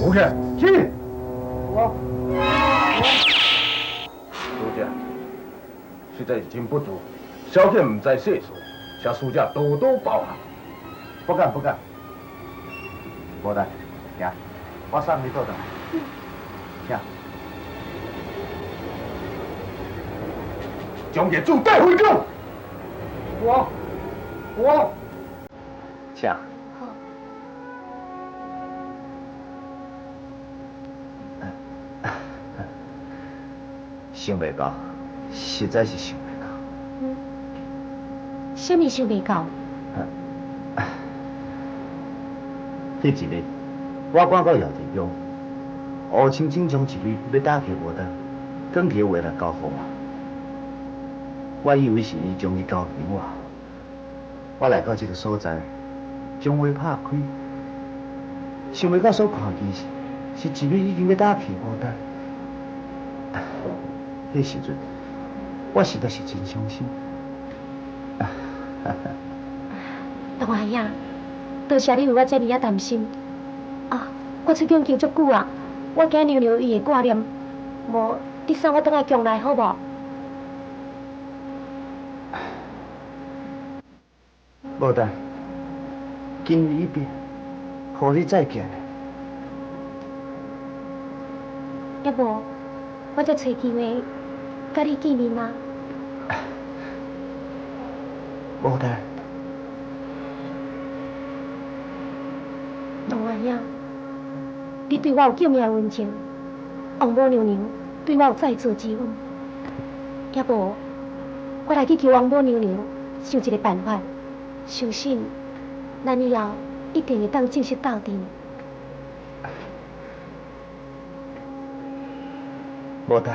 吴克，进。我，师姐，实在是真不足，小姐唔知世事，请师姐多多包涵。不敢不敢。无代，行，我送你倒转来。请。将业主带回宫。我，请。好。想袂到，实在是想袂到。嗯。啥物想袂到？彼一日，我赶到药店宫，乌青青将一蕊欲打去无当，转去话来交予我。我以为是伊将伊交予我，我来到这个所在，将话拍开，想袂到所看见是一蕊已经欲打去无当。彼时阵，我实在是真伤心。大兄，多谢你为我这尔仔担心。啊，我出宫经足久啊，我惊娘娘伊会挂念，无你送我转来宫内好无？无等，今日一别，予你再见。抑无，我再揣机会佮你见面啊。无等。王阿兄，你对我有救命恩情，王母娘娘对我有再造之恩。抑无，我来去求王母娘娘想一个办法，相信咱以后一定会当正式斗阵。无等。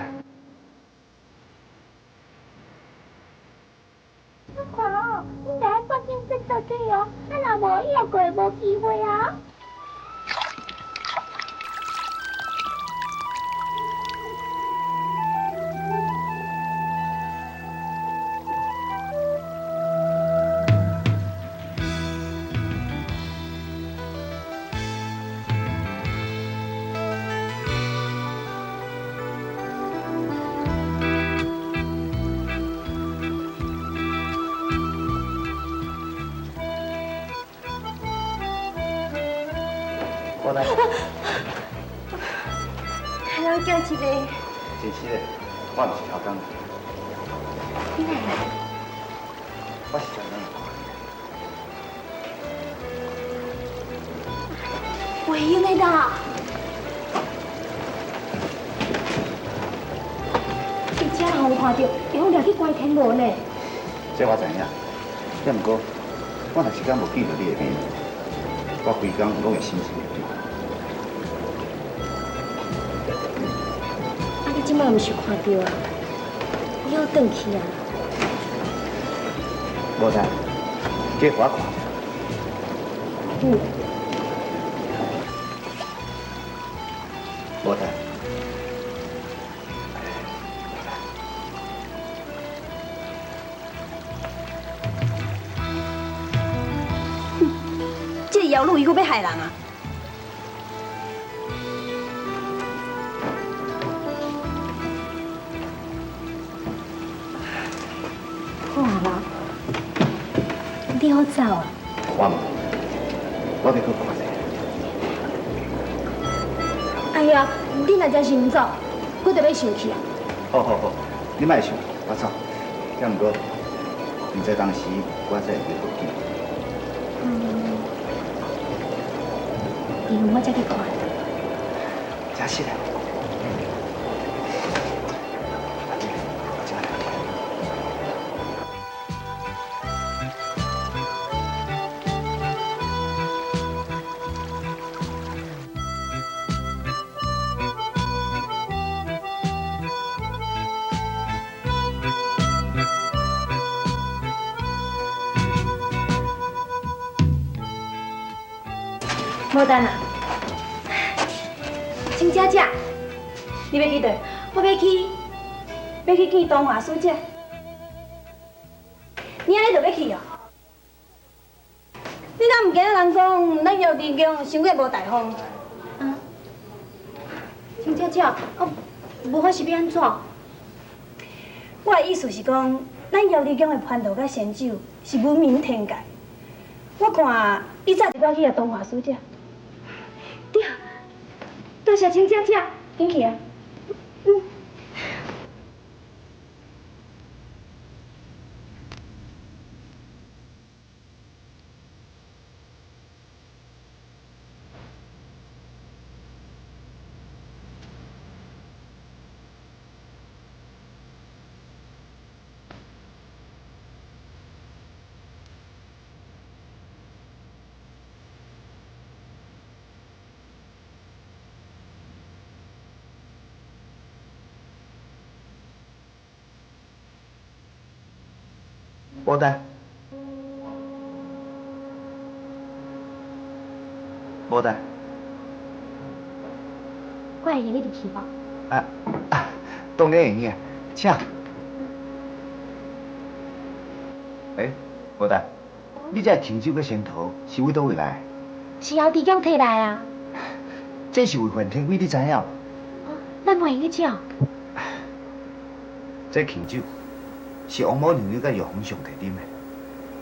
你看哦，你得爱赶紧去倒水哦，啊若无以后阁会无机会啊。我来。还要叫一个。真是的，我毋是超工。你来。我是专门。袂用的啦！伫遮予人看著，会予掠去关天门呢。这我知影，也毋过，我若是敢无见著你的面，我规工拢会心神不定。啊，你这摆毋是看著啊？你好转去啊？无啦，这我看。嗯。无啦。哼，这个妖女伊阁欲害人啊！好啊啦，你好走啊？我毋，我欲阁看者。哎呀，你若真是毋走，我就欲生气啊！好好好，你莫想，我走。也毋过，毋知当时我才会去好见。嗯，因为我才去看。真实的。无等啊，亲姐姐，你欲去佗？我欲去，欲去见东华师姐。你按呢就欲去哦？你敢毋驚人講咱姚弟宮傷過無大方？啊，親姐姐，啊，無我是欲按怎？我的意思是講，咱姚弟宮的蟠桃佮仙酒是聞名天界。我看你早一寡去共東華師姐。對，多謝親姐姐，緊去啊！嗯。無代，無代。我會用得入去無？啊啊，當然會用，請。欸，無代，你這清酒佮仙桃是為佗位來？是姚弟宮提來啊。這是違反天規，你知影無？咱袂用去食。這清酒是王母娘娘佮玉皇上帝啉的，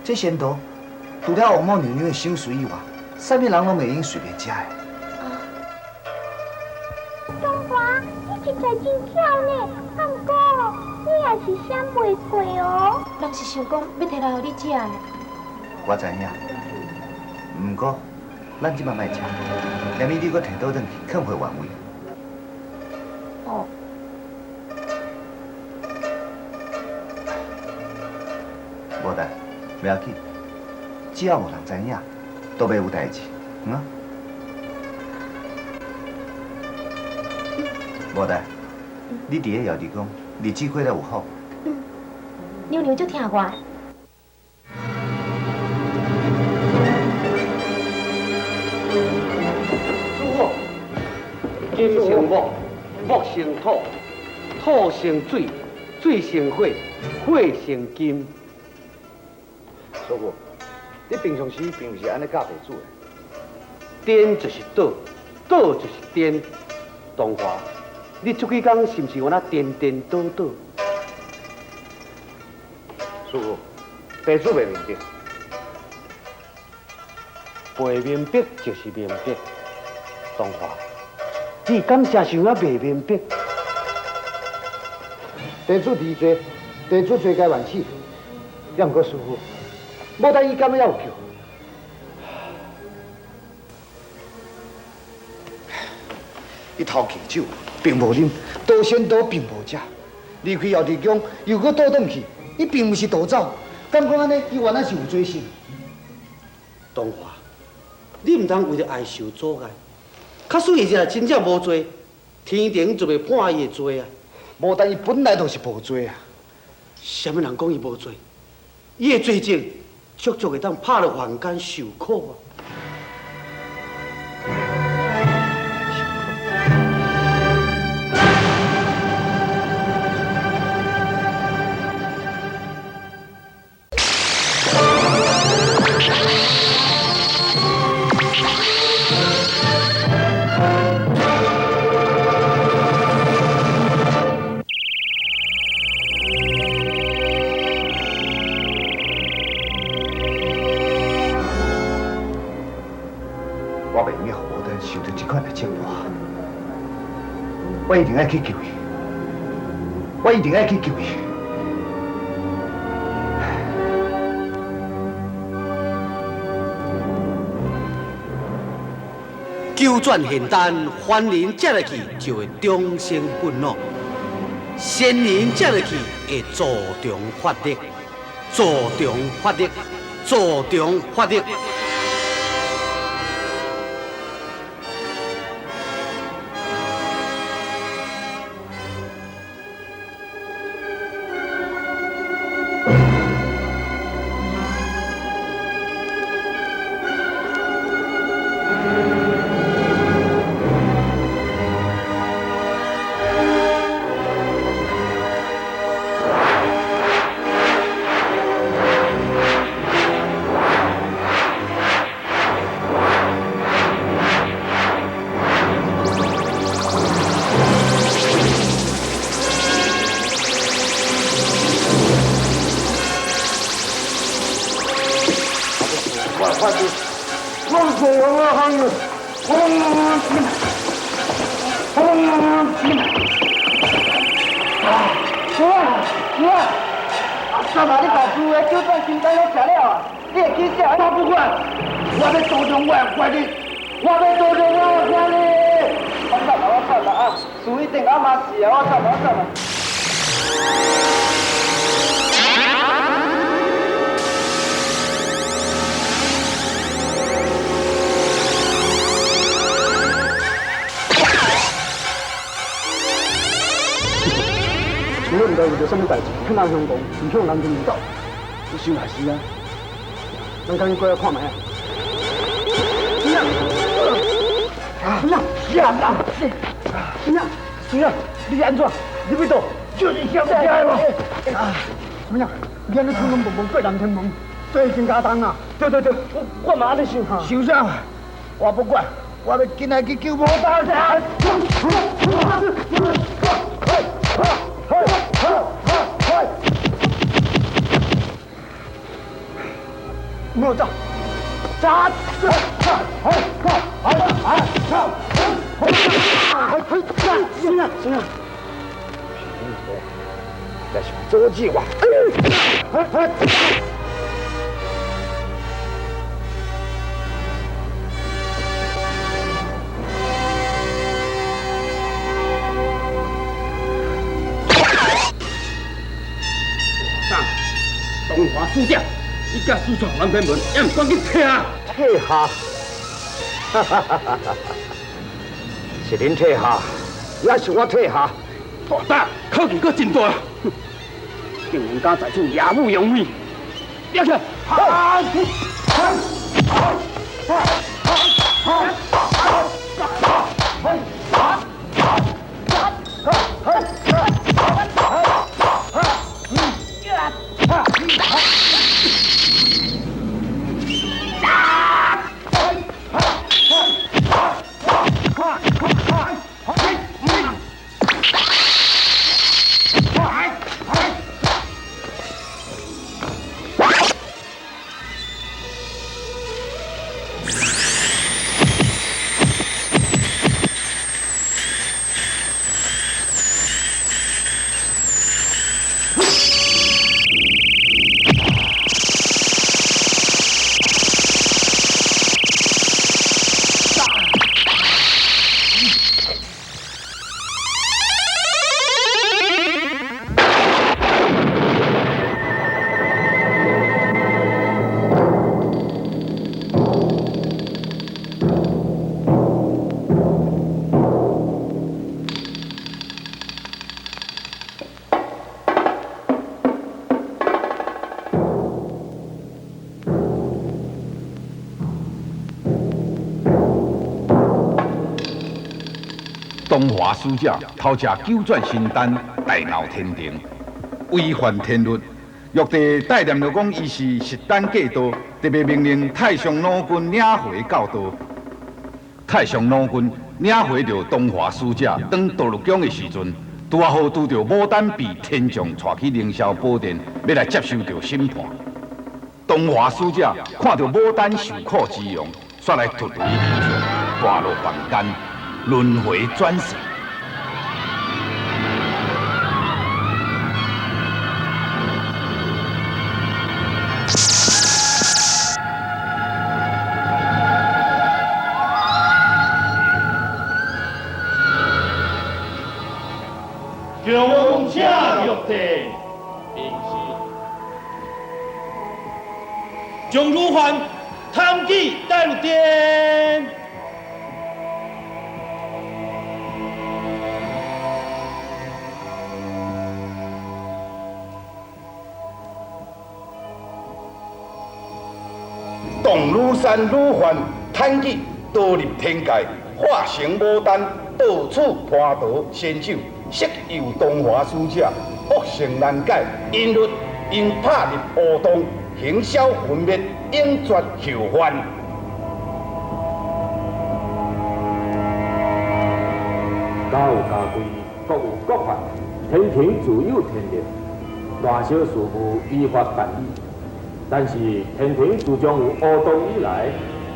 這仙桃除了王母娘娘的賞賜以外，啥物人攏袂用隨便食的。東華，你實在真巧呢，啊，毋過你也是想袂過哦。人是想講欲提來予你食的。我知影，毋過咱這擺莫食，連你閣提倒轉去，囥回原位。哦。無代，袂要緊，只要無人知影，都袂有代誌，嗯？無代，你佇咧姚弟宮，日子過得有好？嗯，娘娘足疼我的。師傅，金成木，木成土，土成水，水成火，火成金。師傅，你平常時並毋是按呢教弟子的。顛就是倒，倒就是顛。東華，你這幾工是毋是有那顛顛倒倒？師傅，弟子袂明白。袂明白就是明白。東華，你敢真想啊袂明白？弟子離罪，弟子罪該萬死。也毋過師傅，無但伊敢欲猶有救？伊偷清酒，並無啉，倒仙桃並無食，離開姚弟宮又閣倒轉去，伊並毋是逃走，敢講按呢？伊原來是有罪心。東華，你毋通為著愛受阻礙。假使伊若真正無罪，天庭就袂判伊的罪啊。無但伊本來就是無罪啊。啥物人講伊無罪？伊的罪證足足會當拍落凡間受苦啊！我袂用予牡丹受著這款的折磨，我一定愛去救伊，我一定愛去救伊。九轉仙丹，凡人食落去就會長生不老；仙人食落去會助長法力，助長法力，助長法力。啊！阿妈，你把师的九转金丹拢食了啊？你会记啥？我不管，我欲杜长我的权力，我欲杜长我的权力。我走啦，我走啦啊！事一定阿妈死啊！我走啦，我走啦。想毋知为著啥物代志，骗人相公，是向人天道。你想也是啊，咱赶紧过来看觅啊！啊！啊！啊！是啊，你按怎？你欲倒？就是想听的无？啊！什么样？你按呢冲冲蹦蹦过南天门，这已经加重啊！对对对，我嘛按呢想。想啥？我不管，我欲紧来去救牡丹。莫走！走！行了行了，这是阻止我！东华师姐，你甲师创南天门，也毋赶紧退下！退下！哈哈哈哈哈！是恁退下，也是我退下。大胆，口气阁真大，竟然敢在此野武扬威！掠起来！东华使者偷食九转神丹，大闹天庭，违反天律。玉帝代念着讲，伊是实丹过道，特别命令太上老君领回教导。太上老君领回著东华使者，当堕入宫的时阵，拄仔好拄著牡丹被天将带去凌霄宝殿，欲来接受著审判。东华使者看著牡丹受苦之容，煞来突雷而降，堕落凡间。轮回转世。恭请玉帝明示，将如幻贪忌带入殿。动女山女犯贪忌堕入天界，化成牡丹，到处蟠桃仙酒，色诱东华使者，恶性难解，因律应拍入乌洞，行销魂灭，永绝后患。家有家规，国有国法，天庭自有天律，大小事务依法办理。但是天庭自从有乌洞以来，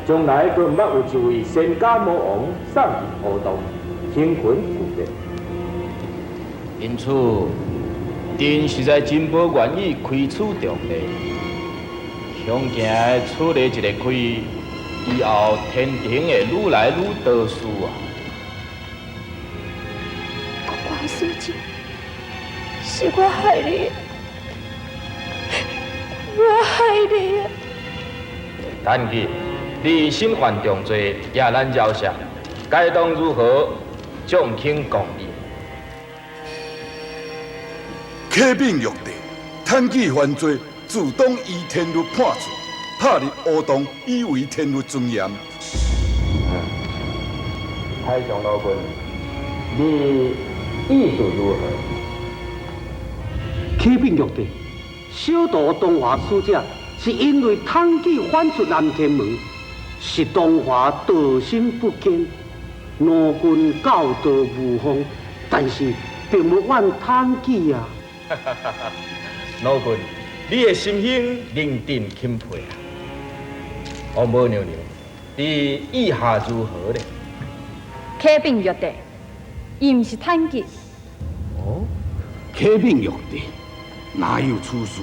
將來閣毋捌有一位仙家魔王送入烏洞，興魂復命。因此，朕實在真無願意開此重例，恐驚出了一个開，以後天庭會愈來愈多事啊！國華師姐，是我害你，我害你啊！陳吉，你身犯重罪，也難饒赦，該當如何？眾卿共議。啟稟玉帝，陳吉犯罪，自當依天律判處，拍入烏洞，以維天律尊嚴。太上老君，你意思如何？啟稟玉帝，小徒東華使者是因為趁機反出南天門，是東華道心不堅，奴君教導無方，但是並無怨趁機啊。老君，你的心胸令朕钦佩啊！王母娘娘，你意下如何呢？啟稟玉帝，伊毋是趁機。哦，啟稟玉帝，哪有此事？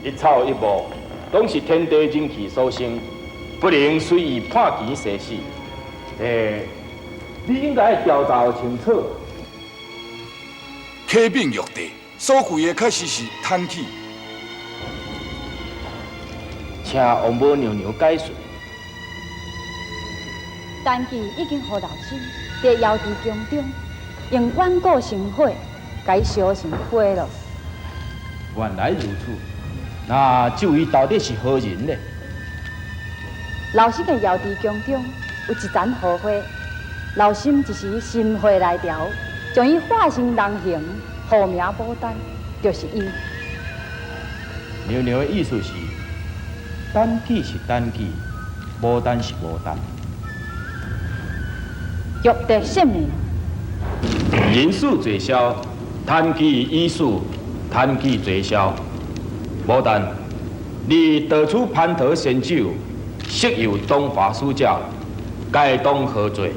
一草一木，攏是天地人氣所生，不能隨意判斷生死。你應該調查清楚。啟稟玉帝，所跪的確實是趁機。請王母娘娘解說。陳吉已經予老身佇瑤池宮中用遠古神火，共伊燒成灰了。原來如此，那這位到底是何人呢？老身的瑤池宮中有一盞荷花，老身一時心血來潮，將伊化成人形，號名牡丹，就是伊。娘娘的意思是，陳吉是陳吉，牡丹是牡丹。玉帝聖明。人死罪消，陳吉已死，陳吉罪消。牡丹，你盗取蟠桃仙酒，色誘東華使者，該當何罪？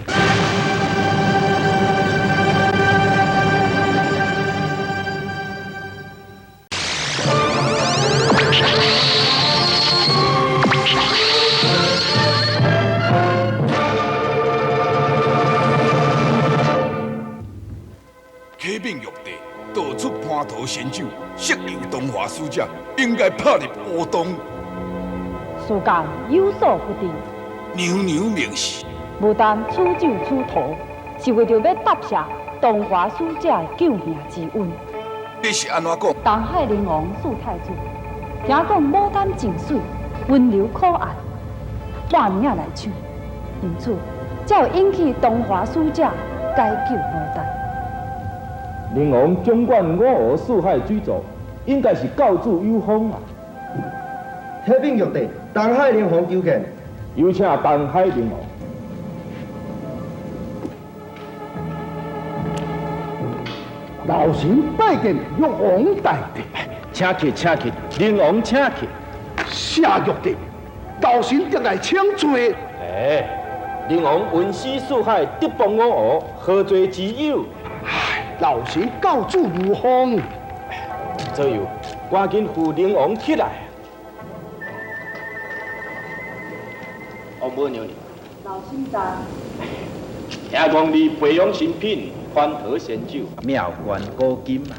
啟稟玉帝，盜取蟠桃仙酒，色誘東華使者，應該拍入烏洞。事間有所不知。娘娘明示。牡丹取酒取桃，是為著欲答謝東華使者的救命之恩。你是按怎講？東海靈王四太子，聽講牡丹真媠，溫柔可愛，半暝仔來搶，因此才會引起東華使者解救牡丹。靈王掌管五湖四海水族，應該是教主有方啊！啟稟玉帝，東海靈王求見。有請東海靈王。老臣拜見玉皇大帝，請去，請去，靈王請去。謝玉帝，老臣特來請罪。哎，靈王文思四海，德邦五湖，何罪之有？老臣教主無方。左右，趕緊扶靈王起來。王母娘娘，老臣在。聽講你培養新品，蟠桃仙酒，妙觀古今啊。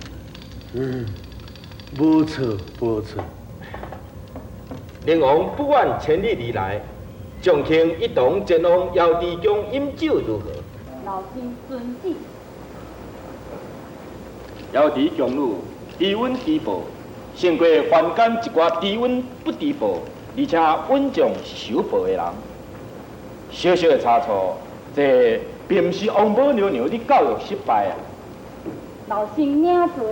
嗯，無錯無錯。靈王不遠千里而來，眾卿一同前往瑤池宮飲酒如何？老臣遵旨。瑤池宮女知恩知報，勝過凡間一寡知恩不知報，而且穩重是守報的人。小小的差錯，這並毋是王母娘娘你教育失敗啊！老臣領罪。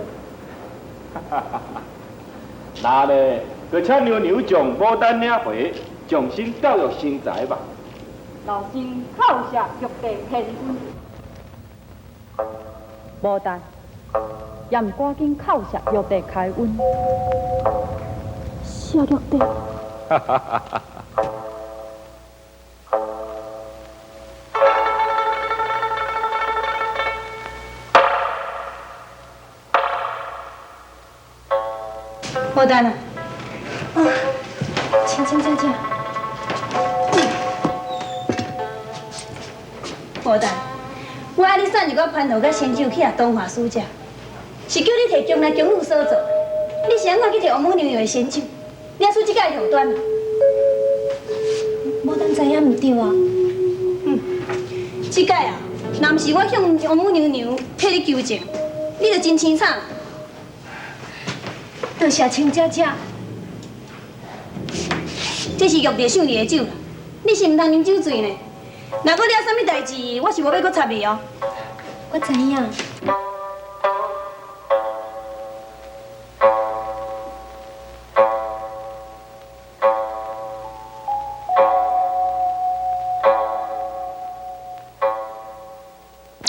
那咧，就請娘娘將牡丹領回，重新教育成才吧。老臣叩謝玉帝天恩。牡丹，也毋趕緊叩謝玉帝開恩。謝玉帝。哈哈哈哈！牡丹啊！哦，青青姐姐。牡丹，我爱你送一寡蟠桃佮仙酒去予东华使者，是叫你提宫内宫女所做。你是按怎去提王母娘娘的仙酒？你还出这个后端啊？牡丹知影毋对啊。嗯，这摆啊，若毋是我向王母娘娘替你求情，你就真凄惨。多谢青姐姐。这是玉帝赏你的酒，你是毋通啉酒醉呢。若阁惹啥物代志，我是无欲阁插你哦。我知影。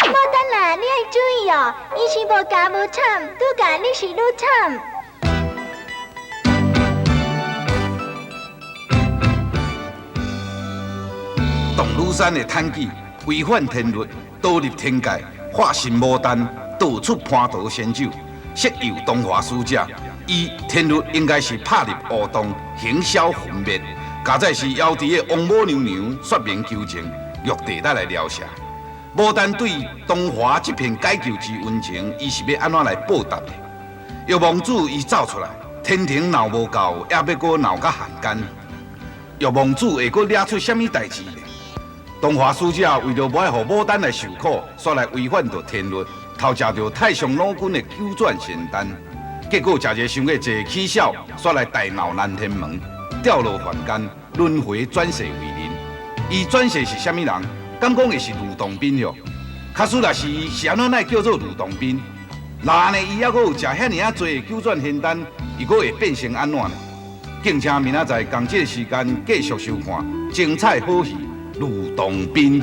牡丹啦，你爱注意哦，伊是无咬无惨，愈咬你是愈惨。董女山的贪计，违反天律，倒入天界，化身牡丹，盗出蟠桃仙酒，色诱东华使者。伊天律应该是拍入乌洞，行销魂灭。加载是妖帝的王母娘娘说明求情，玉帝才来疗赦。牡丹对东华这片解救之恩情，伊是欲按怎来报答的？药王子伊走出来，天庭闹无够，也欲阁闹甲汉奸。药王子会阁惹出啥物代志呢？东华使者为著无爱予牡丹来受苦，煞来违反著天律，偷食著太上老君的九转仙丹，结果食一个伤过济起痟，煞来大闹南天门，掉落凡间，轮回转世为人。伊转世是啥物人？敢讲会是吕洞宾哟？假使若是伊，是按怎会叫做吕洞宾？若按呢，伊犹阁有食遐尔啊济的九转仙丹，伊阁会变成按怎呢？敬请明仔载仝这个时间继续收看精彩好戏《吕洞宾》。